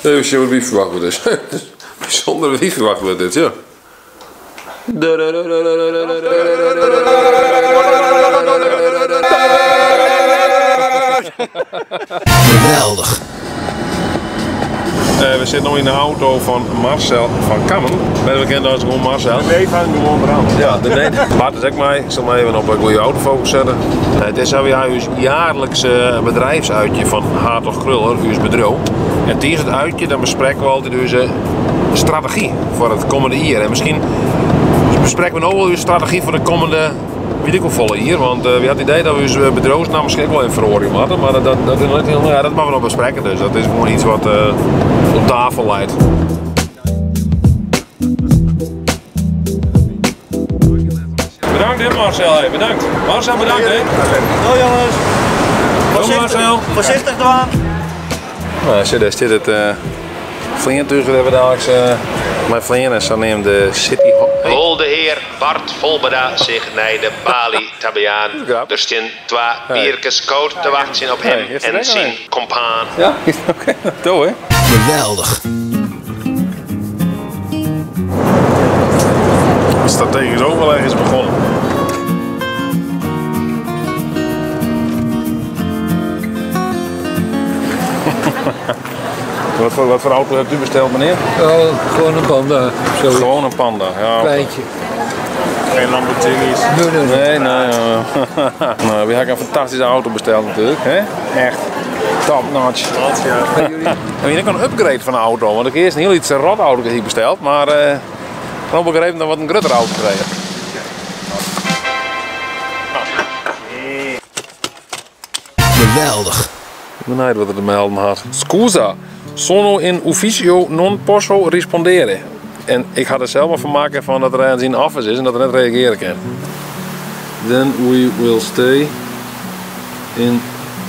Even sjen wat wy ferwacht wurdt is. Bysûnder wat wy ferwacht wurdt dit, ja. Geweldich. We sitte no yn de auto fan Marcel van Kammen. Better bekend as gewoan Marcel. De neef van gewoan Brand. Ja, de neef. Bart is ek mei. Ik sil my even op 'e goede autofocus sette. It is wy ús jaarlikse bedrijfsuitje fan Hartog Kruller, ús bedriuw. En tiidens it uitje dan besprekke we altyd ús strategy foar it kommende jier. En miskien besprekke we no wol ús strategy foar de kommende wit ik hoefolle jier. Want we ha it idee dat we ús bedriuwsnamme miskien ek wol even feroarje moatte. Mar dat, dat, dat is net hiel, ja, dat moatte we noch besprekke. Dus dat is gewoan iets wat op tafel leit. Bedankt hè Marcel, hey, bedankt. Marcel bedankt hè. Hoi jongens. Hoi Marcel. Voorzichtig dwaan. Nou, zie, daar zit het vliegtuig dat we dadelijk mei fleane, saneamde City Hall. Hey. Wol de hear Bart Volbeda sich nei de baly ta bejaan? Der stean twa bierkes koud te wachtsjen op him en syn kompaan. Ja, oké, do hè. Geweldich. Het strategisch overleg is begonnen. Wat voor auto hebt u besteld, meneer? Oh, gewoon een Panda. Sorry. Gewoon een Panda, ja. Kleintje. Geen Lamborghinis. Nee, nee, nee. Nee, nee. Nou, we hebben een fantastische auto besteld natuurlijk. Hè? Echt top notch. Ja. En ik een upgrade van de auto, want ik eerst een heel iets rot auto hier besteld, maar dan heb ik even nog wat een grotere auto gekregen. Geweldich. Ik ben benijd wat het te melden had. Scusa, sono in ufficio non posso rispondere. En ik had er zelf maar van maken van dat er ergens in office is en dat er net reageren kan. Then we will stay in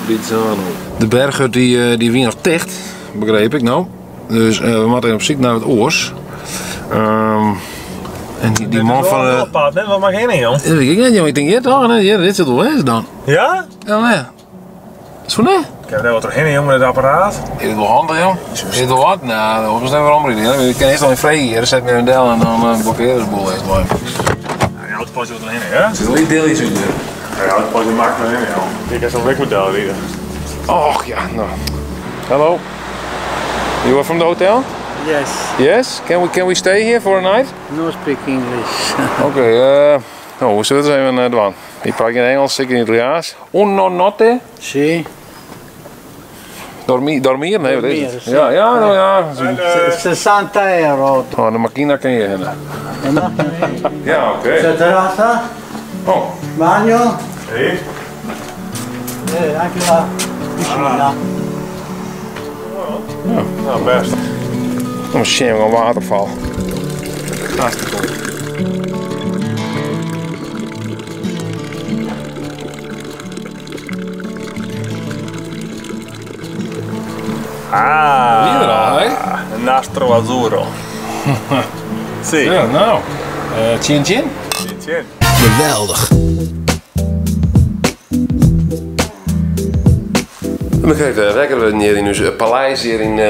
Lizzano. De berghut die wie nog dicht, begreep ik nou. Dus we moeten even op zoek naar het oors. En die man van de Apart, hè? Wat mag je niet, joh? Dat weet ik niet, joh. Ik denk, ja, toch? Nee, ja, dit zit wel eens dan. Ja? Ja, nee. Is voor nee? Ik heb daar wat doorheen, joh, met het apparaat. Is het wel handig, joh? Is het wel wat? Nou, dat is even omrijden. Je kan eerst al in vrede hier, dan zet je een del en dan blokkeren ze de boel eerst maar. Ja, die auto past wel doorheen, hè? Het is wel iets deeltjes in hier. Ja, die auto past er makkelijk doorheen, joh. Ik heb zo'n wegmodel hier. Och ja, nou. Hallo. You are from the hotel? Yes. Yes? Can we stay here for a night? No speak English. Oké, nou, we zullen het eens even doen. Ik praat in Engels, ik in Italiaans. Uno notte? Sì. Dormir? Nee, wat is het? Dormir, sì. Ja, ja, nou ja. 60 euro. Oh, de macchina kan je hebben. De macchina. Ja, oké. C'è terrazza? Oh. Bagno? Sì. Anche la piscina. Ja. Nou, best. Een shame, een waterval. Hartstikke goed. Ah. Hier al, hè? Nastro Azzurro. Sì. Ja, nou. Chin chin. Chin chin. Geweldig. Dan krijg ik lekker hier in ons paleis hier in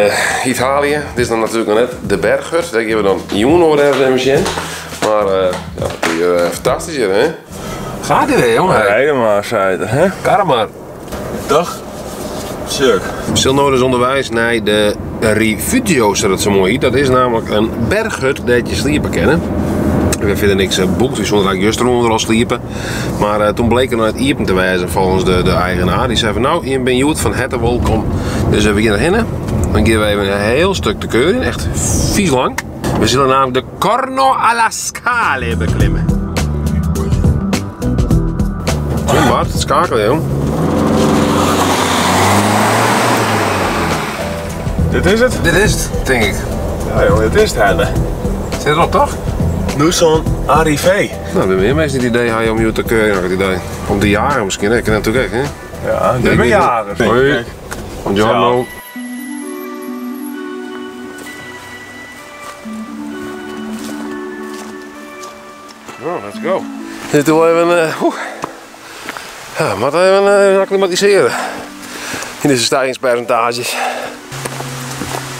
Italië. Dit is dan natuurlijk nog net de berghut. Daar geven we dan Juno even in. Maar ja, dat is hier fantastisch hier, hè? Gaat dit weer, jongen? Helemaal zuiden, hè? Karma. Dag. Suk. Stil dus onderwijs naar de Rifugio, zoals dat zo mooi heet. Dat is namelijk een berghut dat je sliepen kennen. We hebben verder niks geboekt, we zonden eigenlijk juist eronder al sliepen. Maar toen bleek er nog het iepen te wijzen volgens de eigenaar. Die zei van nou, je bent Joet van harte welkom. Dus we gaan erheen. Dan geven we even een heel stuk de keur in, echt vies lang. We zullen namelijk de Corno alla Scale beklimmen. Kom Bart, het schakelen jong. Dit is het? Dit is het, denk ik. Ja joh, dit is het hele. Zit erop toch? Nu zo'n arrivé. Nou, bij meer mensen het idee had je om je te keuren, het idee. Om de jaren misschien, hè? Ik ken natuurlijk ook, hè? Ja, de Ik weet jaren. het. Hoi. Buongiorno. Oh, let's go. Dit is wel even oeh. Ja, maar even acclimatiseren. In deze stijgingspercentages.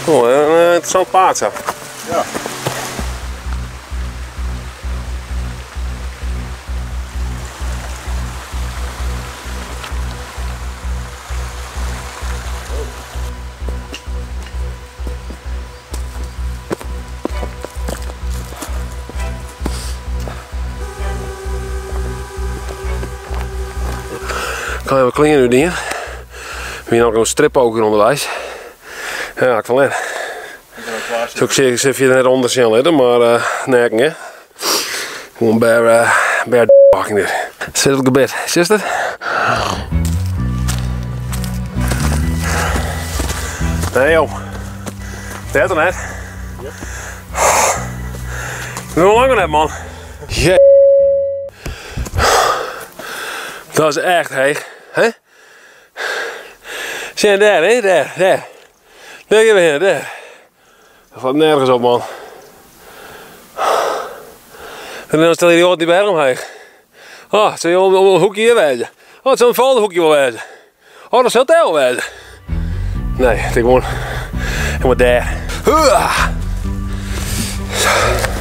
Oh, een interessant paard zo. Ja. Ik ga even klingen nu dingen. We hebben nog een strip ook hier onderwijs. Ja, ik van Zo ik zeg, ik zit net onder zien liggen, maar nee, hè. Gewoon bij bij fucking dit. Zit op het gebed, zie je dat? Nee joh. Dat er net. Ja. We hebben langer net man. Je. Dat is echt heeg. Hè? Zie je daar, hè? Daar, daar. Daar gaan we heen, daar. Dat valt nergens op, man. En dan stel je die die berg omheen. Oh, het zou om een hoekje hier wezen. Oh, het zou een volgende hoekje wel wezen. Oh, dat zou het wel wezen. Nee, het is gewoon helemaal daar.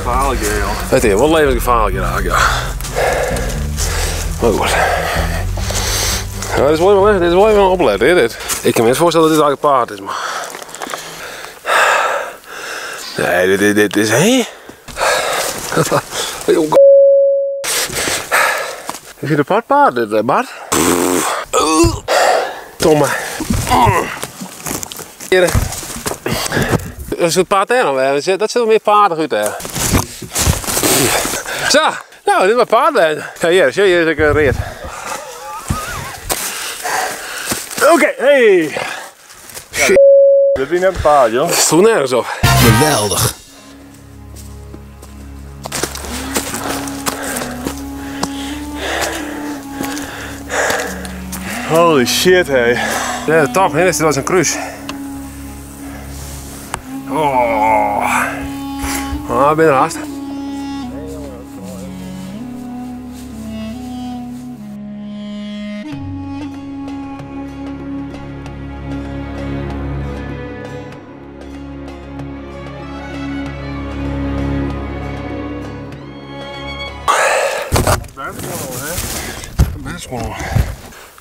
Gevaarlijk hier, joh. Het is wel levensgevaarlijk hier eigenlijk, ja. Maar goed. Ja, dit is wel even, dit is wel even opletten, hè, dit. Ik kan me niet voorstellen dat dit eigenlijk een paard is, maar... Nee, dit is... Hé? Is hier een apart paard, dit, Bart? Tomme. Hier. Is het paard daar nog? Dat zit wel meer paardig uit daar. Zo, nou, dit is mijn paard. Ja, hier, zie je, hier is ik een reet. Oké, hey! Ja, dit is net een paard, joh. Dat stond nergens op. Geweldig. Holy shit, hey. Ja, top, hè? Dit was een kruis. Oh. Ah, ik ben er haast.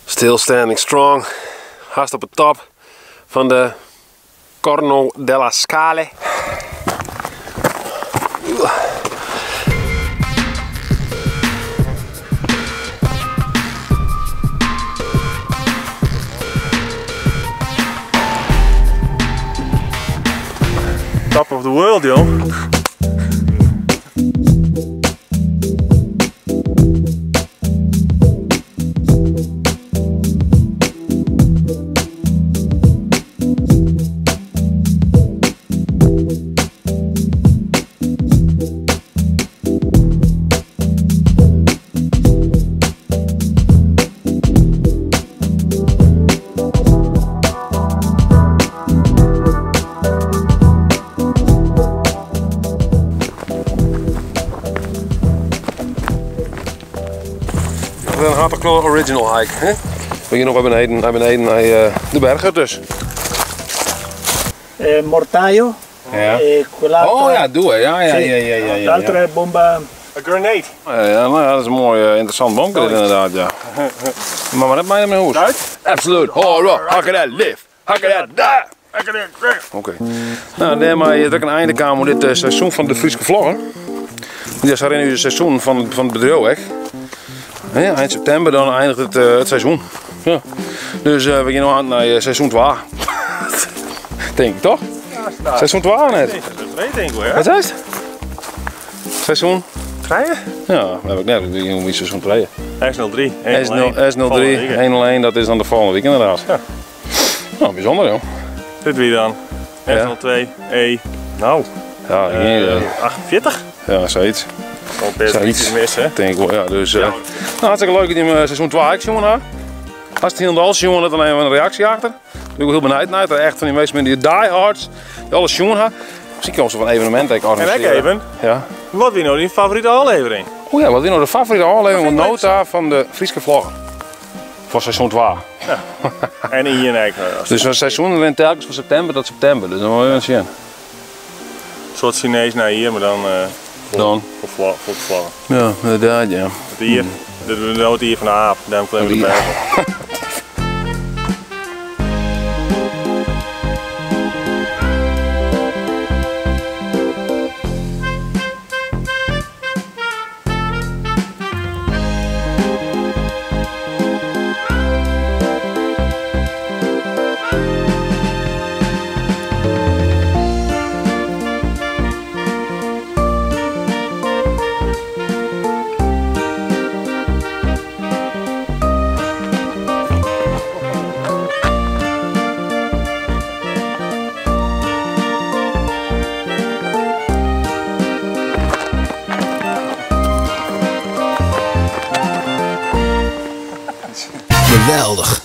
Still standing strong. Haast op de top van de Corno della Scale. Top of the world, joh. Een Hartog Kruller original hike. Hè? We gaan nog naar beneden, naar beneden naar de bergen dus. Mortaio. Ja. Quell'altro. Oh ja, doe hè. Ja, ja, ja, ja, ja, ja. L'altro è bomba. A grenade. Ja, nou ja, dat is een mooi interessant bompje dit inderdaad, ja. Maar wat mij in mijn hoes. Uit? Absoluut. Horror. Hakken dat live. Hakken dat daar. Oké. Nou, daarmee is ook een einde komen dit seizoen van de Fryske Vlogger. Dit is nu het seizoen van het bedrijf, hè. Ja, eind september dan eindigt het seizoen. Ja. Dus we gaan aan naar seizoen 2. Denk ik toch? Ja, seizoen 2 net. Seizoen 2 denk ik hoor. Wat is het? Seizoen 3? Ja, dat heb ik net. Ik denk seizoen 2. S03. S03, 101, dat is dan de volgende week inderdaad. Ja. Nou, bijzonder joh. Dit wie dan? S02, E. Nou. Ja, geen idee. 48? Ja, zoiets. Zoiets mis, hè? Denk ik wel, ja. Dus, nou, hartstikke leuk dat je seizoen 2 jongen had. Als het heel jongen, dat dan even een reactie achter. Ik ben heel benieuwd naar. Er echt van die meeste mensen die diehards, die alles jongen hebben. Misschien komen ze van evenement dat ik organiseren. En ik even. Ja. Wat wie nou die favoriete aflevering? Oh ja, wat wie nou de favoriete aflevering van nota van de Fryske Vlogger? Van seizoen 2. En ien ek. Dus we seizoen rint telkens fan septimber tot septimber, dus dan moatte we even sjen. Een soort Chinees naar hier, maar dan Dan. voor voor te vloggen. Ja, inderdaad, ja. Het hier, dit is nou het hier van de aap, daarom klimmen we de berg op. Geweldig.